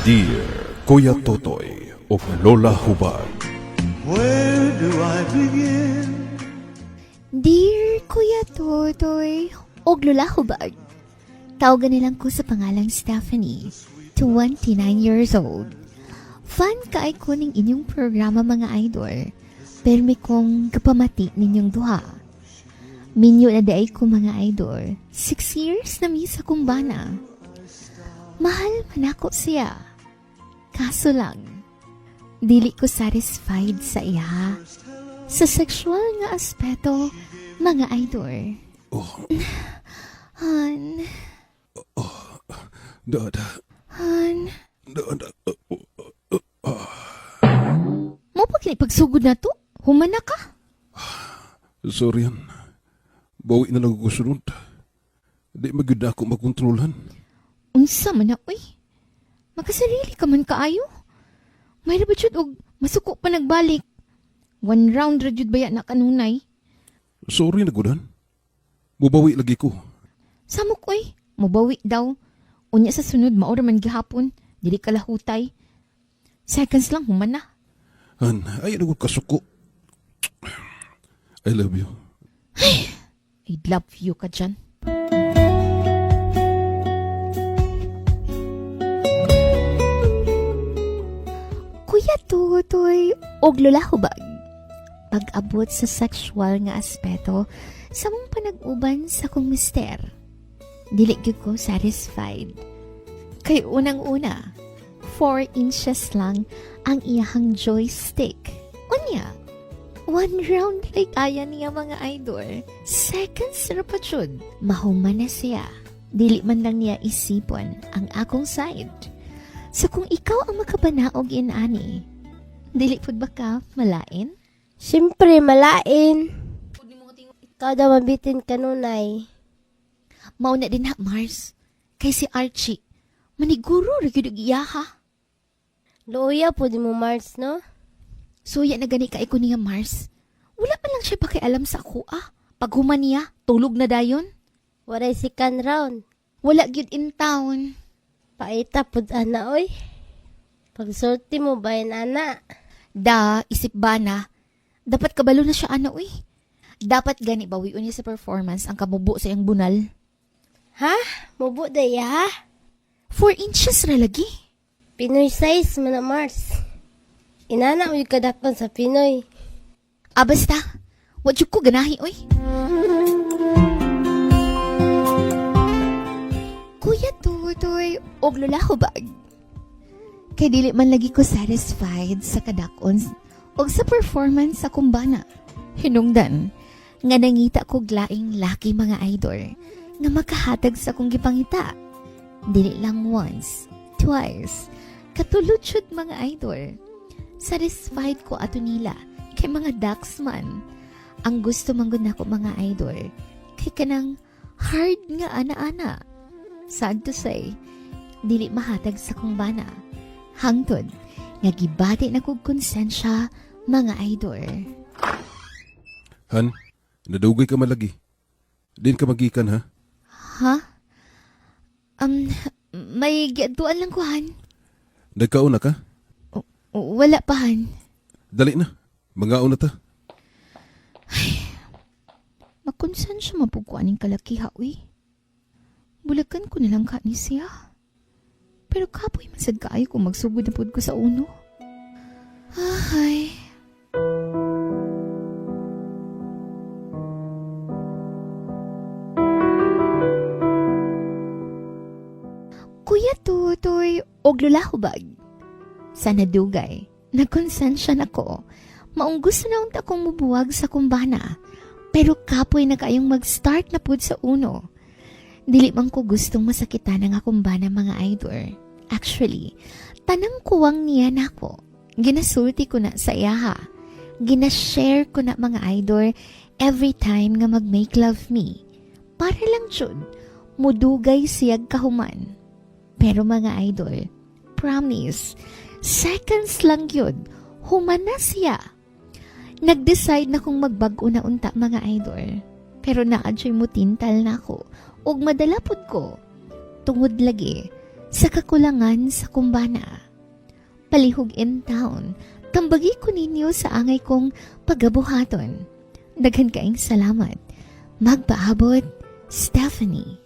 Dear Kuya Totoy ug Lola Hubag. Where do I begin? Dear Kuya Totoy og Lola Hubag. Tawagan nilang ko sa pangalang Stephanie, 29 years old. Fan kaay ko ning inyong programa, mga idol. Permi kong kapamati ninyong duha. Minyo na diay ko, mga idol. 6 years na mi sa akong bana. Mahal man ako siya. Kaso lang, dili ko satisfied sa iya. Sa sexual nga aspeto, mga idol. Oh, Han, da, da, Han. Da, da. Mao pa kini pagsugod na to? Human na ka? Sorry yan. Bawi na lang ko sunod. Di man gyud na ako makontrolan. Unsa man na, uy? Makasarili ka man kaayo. May ba jud og masuko pa nagbalik. One round ra jud baya na kanunay. Sorry na gud, Han. Mubawi lagi ko. Samok uy, mubawi daw. Unya sa sunod mao ra man gihapon, dili ka lahutay. Seconds lang, human na. Han, ay na gud kasuko. I love you. I love you ka dyan. Kuya Tutoy og Lola Hubag. Pag-abot sa sexual nga aspeto sa mong panag-uban sa kong mister, dili gyud ko satisfied. Kay unang-una, 4 inches lang ang iyahang joystick. Unya, one round like kaya niya, mga idol. Seconds ra pa jud. Mahuman na siya. Dili man lang niya isipon ang akong side. So kung ikaw ang makabanaog inani, dili pud ba ka malain? Siyempre, malain. Ikaw daw mabitin kanunay. Mauna din ha, Mars. Kay si Archie, maniguro ra gyud og iyaha. Luoya po di mo, Mars, no? Suya na gani kay ko niya, Mars. Wala man lang siya pakialam sa ako ah. Paghuman niya, tulog na dayon. Waray second round. Wala gyud in town. Paita pud ana, oy. Pagsulti mo ba yan, ana? Da, isip ba na? Dapat kabalo na siya ana uy. Dapat gani bawion niya sa performance ang kamubo sa iyang bunal. Ha? Mubo da ya, ha? 4 inches ra lagi. Pinoy size man na, Mars. Inana mo yung kadakon sa Pinoy. Ah, basta. Wa jud ko ganahi oy. Kuya Tutoy og Lola Hubag. Kay dili man lagi ko satisfied sa kadakon og sa performance sa akong bana. Hinungdan nga nangita ko laing laki, mga idol, nga makahatag sa akong gipangita. Dili lang once, twice, katulod jud, mga idol. Satisfied ko ato nila kay mga ducks man. Ang gusto man gud nako, mga idol, kay kanang hard nga ana-ana. Sad to say, dili mahatag sa kong bana. Hangtod nga gibati na kog konsensya, mga idol. Han, nadugay ka malagi. Din ka magikan ha? Ha? May giadtuan lang ko, Han. Nagkaon na ka? Wala pa, Han. Dali na. Mangaon na ta. Makonsensya man pud ko aning kalakiha, uy. Bulagan ko na lang ka ni siya. Pero kapoy man sad kaayo kung magsugod na pud ko sa uno. Ay. Kuya Tutoy og Lola Hubag. Sa nadugay, nagkonsensya na ko. Maong gusto na unta kong mubuwag sa akong bana. Pero kapoy na kayong mag-start na pud sa uno. Dili man ko gustong masakitan ang akong bana, mga idol. Actually, tanang kuwang niya nako. Ginasulti ko na sa iyaha. Gina-share ko na, mga idol, every time nga mag-make love me. Para lang jud, mudugay siyag kahuman. Pero mga idol, promise, seconds lang yun, human na siya. Nag-decide na kong magbag-o na unta, mga idol. Pero naadyo'y mutintal na ako ug madala pud ko. Tungod lagi sa Sa kakulangan sa kumbana. Palihog in town, tambagi ko ninyo sa angay kong pagabuhaton. Daghan kaing salamat. Magpaabot, Stephanie.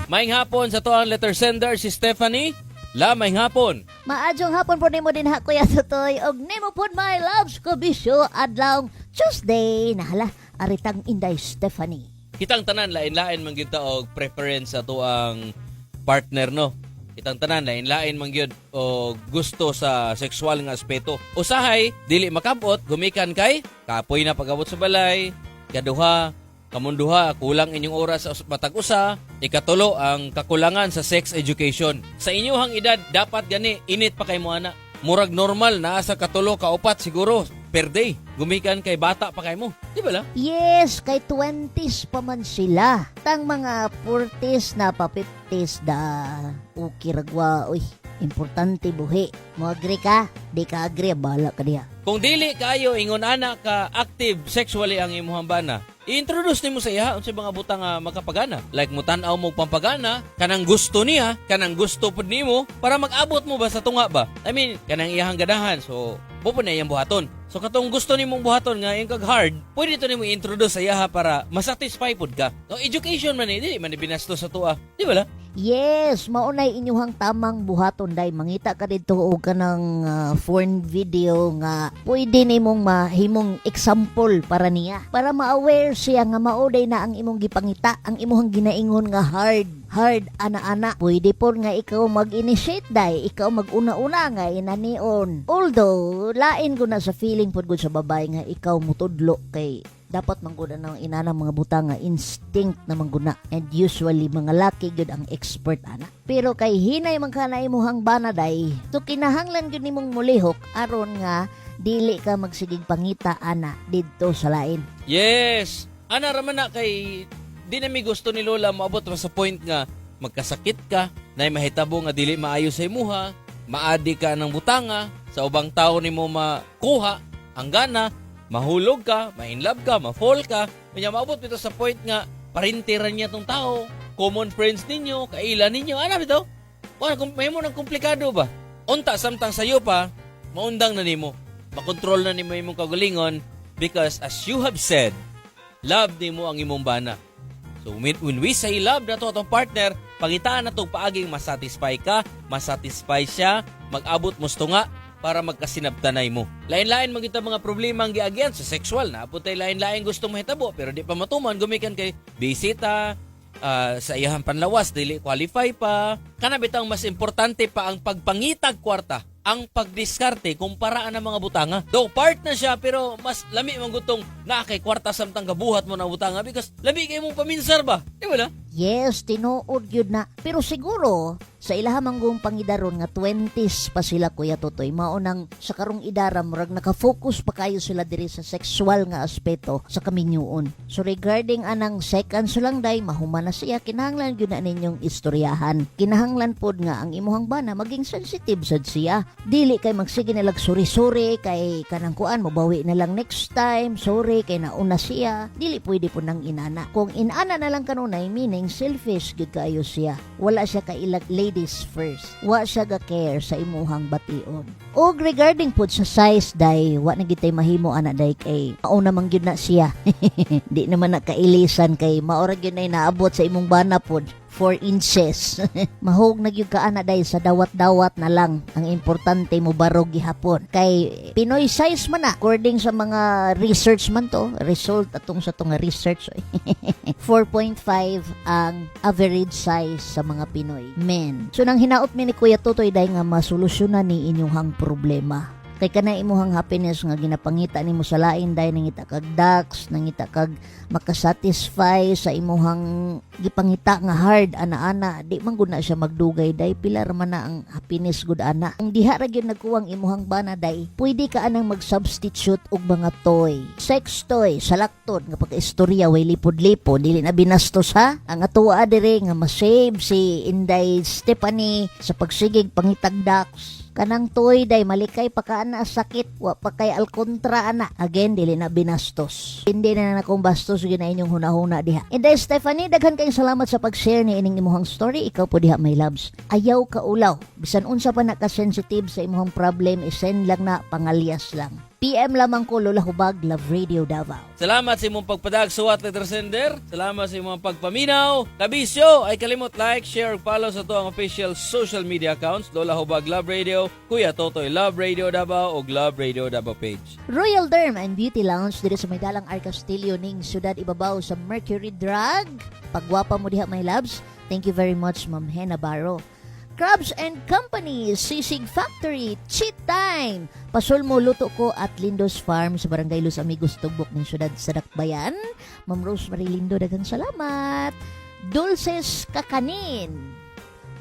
Maayong hapon sa atoang letter sender si Stephanie. La, maayong hapon. Maayong hapon po nimo din ha, Kuya Totoy, og nimo pod, my loves kabisyo, adlaw Tuesday nahala aritang Inday Stephanie. Kitang tanan, lain-lain man gyud ta og preference sa atoang partner, no. Kitang tanan, lain-lain man gyud og gusto sa sexual nga aspeto. Usahay dili makabot gumikan kay kapoy na pag-abot sa balay. Kaduha, kamong duha kulang inyong oras sa matag usa. Ikatulo, ang kakulangan sa sex education. Sa inyuhang edad, dapat gani init pa kay mo ana. Murag normal naa sa katulo, kaupat siguro per day gumikan kay bata pa kay mo. Di ba la? Yes, kay 20s pa man sila. Tang mga 40s na pa 50s da. Okay ragwa, uy. Importante buhi. Mo agree ka? Di ka agree, bahala ka diha. Kung dili kayo ingon ana ka active sexually ang imuhang bana, i-introduce nimo sa iya unsay mga butang nga makapagana. Like mutan-aw mo pampagana, kanang gusto niya, kanang gusto pud nimo para mag-abot mo ba sa tunga ba. I mean, kanang iyahang ganahan. So, mo pud na iyang buhaton. So katong gusto nimong buhaton nga iyang kag hard, pwede to nimo i-introduce sa iyaha para masatisfy pud ka. No, education man ni, dili man ni binastos sa atoa. Di ba la? Yes, maunay inyuhang tamang buhaton day. Mangita ka dito og kanang porn video nga pwede nimong mahimong example para niya. Para ma-aware siya nga mao day na ang imong gipangita, ang imong ginaingon nga hard hard ana-ana. Pwede po nga ikaw mag-initiate day, ikaw mag-una-una nga inanion. Although, lain ko na sa feeling pod gud sa babae nga ikaw mutudlo kay dapat mangguna ng inana mga butang nga instinct na mangguna, and usually mga laki gyud ang expert ana. Pero kay hinay man ka na imuhang bana day, so kinahanglan gyud nimong mulihok aron nga dili ka magsigig pangita ana didto sa lain. Yes. Ana raman na kay di na mi gusto ni Lola moabot pa sa point nga magkasakit ka, na mahitabo nga dili maayo sa imuha, maadi ka ng butanga, sa ubang tao nimo makuha ang gana, mahulog ka, ma-inlove ka, ma-fall ka, kanya maabot bitaw sa point nga parintiran niya tong tao, common friends ninyo, kaila ninyo, ana bitaw. Wala, kung may mo ng komplikado ba? Unta, samtang sayo pa, maundang na nimo. Makontrol na nimo imong kagalingon because, as you have said, love nimo ang imong bana. So when we say love na to atong partner, pangitaan na tong paaging masatisfy ka, masatisfy siya, mag-abot mo sa tunga para magkasinabtanay mo. Lain-lain man kita mga problema ang giagyan sa sexual na putay, lain-lain gusto mahitabo pero di pa matuman gumikan kay bisita sa iyahang panlawas dili qualify pa. Kana bitang mas importante pa ang pagpangitag kwarta, ang pagdiskarte kumpara ang mga butanga. Though part na siya, pero mas lami man gutong naa kay kwarta samtang gabuhat mo na butanga because lami kay mong paminsar ba? Di ba la? Yes, tinuod yun na. Pero siguro, sa ilaha manggong pangidaron nga 20s pa sila, Kuya Totoy, mao nang sa karong idara murag naka-focus pa kayo sila diri sa sexual nga aspeto sa kaminyuon. So regarding anang seconds lang day, mahuman na siya, kinahanglan gyud na ninyong istoryahan. Kinahanglan pod nga ang imuhang bana maging sensitive sad siya. Dili kay magsige na lag sorry-sorry kay kanang kuan, mobawi na lang next time, sorry kay nauna siya. Dili pwede po nang inana. Kung inana na lang kanunay, meaning selfish gyud kaayo siya. Wala siya kailag ladies first. Wa siya ga care sa imuhang bation. Og regarding pod sa size day, wa na gyud tay mahimo ana day kay mauna man gyud na siya. Di naman na kailisan kay maora gyud nay naabot sa imong bana pod. 4 inches. Mahog na gyud ka ana day sa dawat-dawat na lang. Ang importante mo barog gihapon. Kay Pinoy size man na. According sa mga research man to, result atong sa tong research, 4.5 ang average size sa mga Pinoy men. So nang hinaot mi ni Kuya Totoy day nga masolusyonan ni inyong problema. Kay kana imuhang happiness nga ginapangita nimo sa lain day, nangita kag ducks, nangita kag makasatisfy sa imuhang gipangita nga hard ana-ana, di man gud na siya magdugay day. Pila ra man na ang happiness gud ana. Kung diha ra gyud nagkuwang imuhang bana day, pwede ka anang mag-substitute og mga toy, sex toy, salakton nga pagka-istorya way lipod-lipod, dili na binastos ha. Ang atoa dire nga ma-save si Inday Stephanie sa pagsigig pangitag ducks. Kanang toy day malikay pa ka ana sakit, wa pa kay alkontra ana. Again, dili na binastos. Hindi na na akong bastos gyud na inyong hunahuna diha. Inday Stephanie, daghan kayong salamat sa pag-share ni ining imuhang story. Ikaw po diha, my loves. Ayaw ka ulaw. Bisan unsa pa na ka-sensitive sa imuhang problem, isend lang na, pangalyas lang. PM lamang ko, Lola Hubag, Love Radio Davao. Salamat sa imong pagpadag suwat letter sender. Salamat sa imong pagpaminaw. Kabisyo ay kalimot like, share, ug follow sa atoang official social media accounts: Lola Hubag Love Radio, Kuya Totoy Love Radio Davao ug Love Radio Davao page. Royal Derm and Beauty Lounge diri sa may dalang R. Castillo ning Syudad Ibabao sa Mercury Drug. Pagwapa mo diha, my loves. Thank you very much, Ma'am Hena Baro. Crabs and Company, Sisig Factory, Cheat Time, Pasulmo Luto Ko at Lindos Farm sa Barangay Los Amigos, Tugbok ng Syudad sa Dakbayan. Ma'am Rosemary Lindo, daghang salamat. Dulces Kakanin,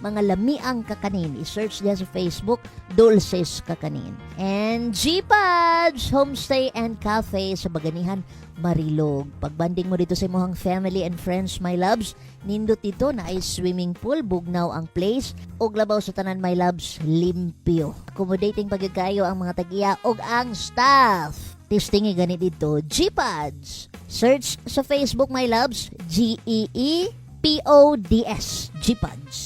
mga lamiang kakanin. I-search niya sa Facebook, Dulces Kakanin. And G-Pads, Homestay and Cafe sa Baganihan, Marilog. Pagbanding mo dito sa imong family and friends, my loves, nindot dito na ay swimming pool, bugnaw ang place, ug labaw sa tanan, my loves, limpyo. Accommodating pagkakayo ang mga tagiya ug ang staff. Testing gani dito, G-Pads. Search sa Facebook, my loves, Geepods, G-Pads.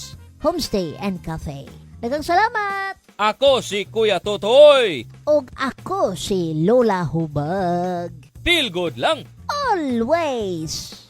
Homestay and Cafe. Daghang salamat! Ako si Kuya Totoy. Og ako si Lola Hubag. Feel good lang. Always!